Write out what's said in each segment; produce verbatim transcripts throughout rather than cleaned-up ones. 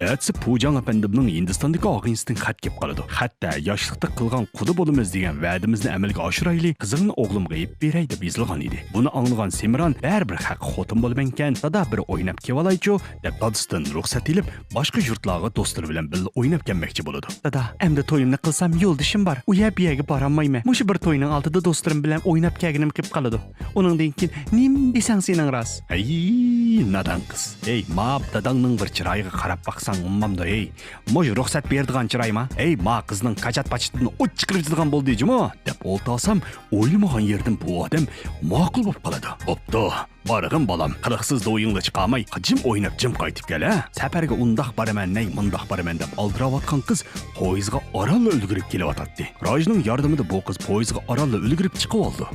ئەتىسى پۇجاڭ ئەپەندىمنىڭ ھىندىستاندىكى ئاغىنىسىدىن خەت كېلىپ قالىدۇ. خەتتە ياشلىقتا قىلغان قۇدا بولىمىز دېگەن ۋەدىمىزنى ئەمەلگە ئاشۇرايلى، قىزىڭنى ئوغلۇمغا ئېلىپ بېرەي دەپ يېزىلغان ئىدى. بۇنى ئاڭلىغان سېمىران، بەرىبىر خەق خوتۇن بولىمەنكەن، دادا بىر ئويناپ كېلىۋالايچۇ دەپ دادىسىدىن رۇخسەت ئېلىپ، باشقا يۇرتلارغا دوستلىرى بىلەن بىللە ئويناپ كەلمەكچى بولىدۇ. دادا، ئەمدى تويۇمنى قىلسام يولدىشىم بار، ئۇ يەر بۇ يەرگە بارالمايمەن. مۇشۇ بىر توينىڭ ئالدىدا دوستلىرىم بىلەن ئويناپ كەلگىنىم كېلىپ قالىدۇ. ئۇنىڭدىن كېيىن نېمە دېسەڭ سېنىڭ راست. ھەي، نادان قىز. ھەي، ماپ داداڭنىڭ بىر چىرايىغا قاراپ باقساڭ بولمامدۇ ھەي؟ مۇشۇ رۇخسەت بېرىدىغان چىرايما؟ ھەي، ما قىزنىڭ كاچات-پاچىتىدىن ئوت چىقىرىۋېتىدىغان بولدى جۇمۇ دەپ ئولتۇرسام، ئويلىمىغان يېرىدىن بۇ ئادەم ماقۇل بولۇپ قالىدۇ. بوپتۇ، بارغىن بالام، قىلىقسىز دوۋيىڭدا چىقارماي، جىم ئويناپ جىم قايتىپ كەل ھە. سەپەرگە ئۇنداق بارىمەن، نەي مۇنداق بارىمەن دەپ ئالدىراۋاتقان قىز پويىزغا ئارانلا ئۈلگۈرۈپ كېلىۋاتاتتى. راژنىڭ ياردىمىدە بۇ قىز پويىزغا ئارانلا ئۈلگۈرۈپ چىقىۋالىدۇ.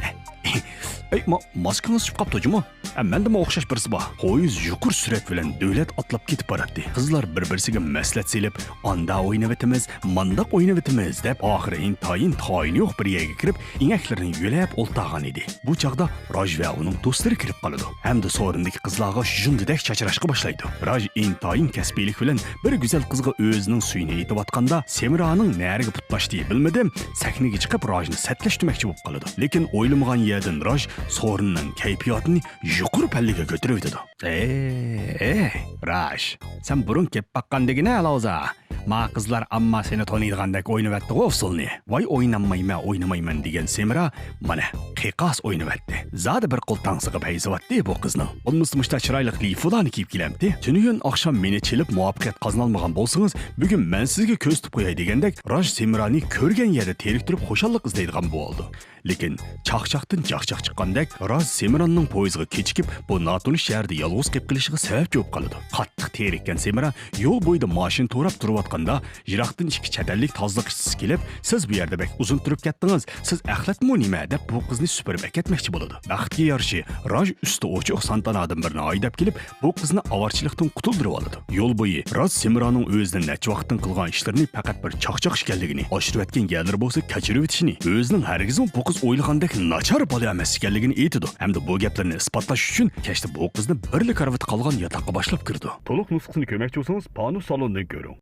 ئەي، ما-، ماسكىڭىز چۈشۈپ قاپتۇ جۇمۇ. ھە، مەندىمۇ ئوخشاش بىرسى بار. پويىز يۇقىرى سۈرئەت بىلەن دۆلەت ئاتلاپ كېتىپ باراتتى. قىزلار بىر-بىرسىگە مەسلىھەت سېلىپ، ئاندا ئوينىۋېتىمىز، مانداق ئوينىۋېتىمىز دەپ، ئاخىرى ئىنتايىن تايىنى يوق بىر يەرگە كىرىپ، ئېڭەكلىرىنى يۆلەپ ئولتۇرغان ئىدى. بۇ چاغدا راژ ۋە ئۇنىڭ دوستلىرى كىرىپ قالىدۇ ھەمدە سورۇندىكى قىزلارغا ژۇندىدەك چاچراشقا باشلايدۇ. راژ ئىنتايىن كەسپىيلىك بىلەن بىر گۈزەل قىزغا ئۆزىنىڭ سۈيىنى ئېيتىۋاتقاندا، سېمىرانىڭ نەرىگە پۇتلاشتى بىلمىدىم، سەھنىگە چىقىپ راژنى سەتلەشتۈرمەكچى بولۇپ قالىدۇ. لېكىن ئويلىمىغان يەردىن راژ سورۇننىڭ كەيپىياتىنى يۇقىرى پەللىگە كۆتۈرۈۋېتىدۇ. ئەي، ئەي، راژ، سەن بۇرۇن كېلىپ باققاندىگىنە لاۋزا. ما قىزلار ئامما سېنى تونۇيدىغاندەك ئوينىۋەتتىغۇ ئۇسسۇلنى. ۋاي ئوينامايمەن، ئوينىمايمەن دېگەن سېمىرا مانا قىيقاس ئوينىۋەتتى. زادى بىر قول تاڭسىقى پەيزى بارتتى بۇ قىزنىڭ. بولمىسا مۇشتا چىرايلىق لىفۇلانى كىيىپ كېلەمتى. تۈنۈگۈن ئاخشام مېنى چېلىپ مۇۋەپپەقىيەت قازىنالمىغان بولسىڭىز، بۈگۈن مەن سىزگە كۆرسىتىپ قوياي دېگەندەك راژ سېمىرانى كۆرگەن يەردە تېرىكتۈرۈپ خۇشاللىق ئىزدەيدىغان بولدى. لېكىن چاقچاقتىن چاقچاق چىققاندەك، راژ سېمىراننىڭ پويىزغا كېچىكىپ، بۇ ناتونۇش شەھەردە يالغۇز قېلىپ قېلىشىغا سەۋەبچى بولۇپ قالىدۇ. قاتتىق تېرىككەن سېمىران يول بويىدا ماشىنا توراپ تۇرۇۋاتقاندا، يىراقتىن ئىككى چەت ئەللىك تازىلىق ئىشچىسى كېلىپ، سىز بۇ يەردە بەك ئۇزۇن تۇرۇپ كەتتىڭىز، سىز ئەخلەتمۇ نېمە دەپ بۇ قىزنى سۈپۈرۈپ ئەكەتمەكچى بولىدۇ. بەختكە يارىشى، راژ ئۈستى ئوچۇق سانتانادىن بىرنى ھەيدەپ كېلىپ، بۇ قىزنى ئاۋارىچىلىقتىن قۇتۇلدۇرۇۋالىدۇ. يول بويى راژ سېمىرانىڭ ئۆزىدىن نەچچە ۋاقىتتىن قىلغان ئىشلىرىنى پەقەت بىر چاقچاق ئىكەنلىكىنى، ئاشۇرۇۋەتكەن يەرلىرى بولسا كەچۈرۈۋېتىشىنى، ئۆزىنىڭ ھەرگىزمۇ بۇ قىز ئويلىغاندەك ناچار بالا ئەمەس ئىكەنلىكىنى ئېيتىدۇ ھەمدە بۇ گەپلىرىنى ئىسپاتلاش ئۈچۈن كەچتە بۇ قىزنى بىرلا كارىۋىتى قالغان ياتاققا باشلاپ كىرىدۇ. تولۇق نۇسخىسىنى كۆرمەكچى بولسىڭىز، پانۇس سالونىدىن كۆرۈڭ.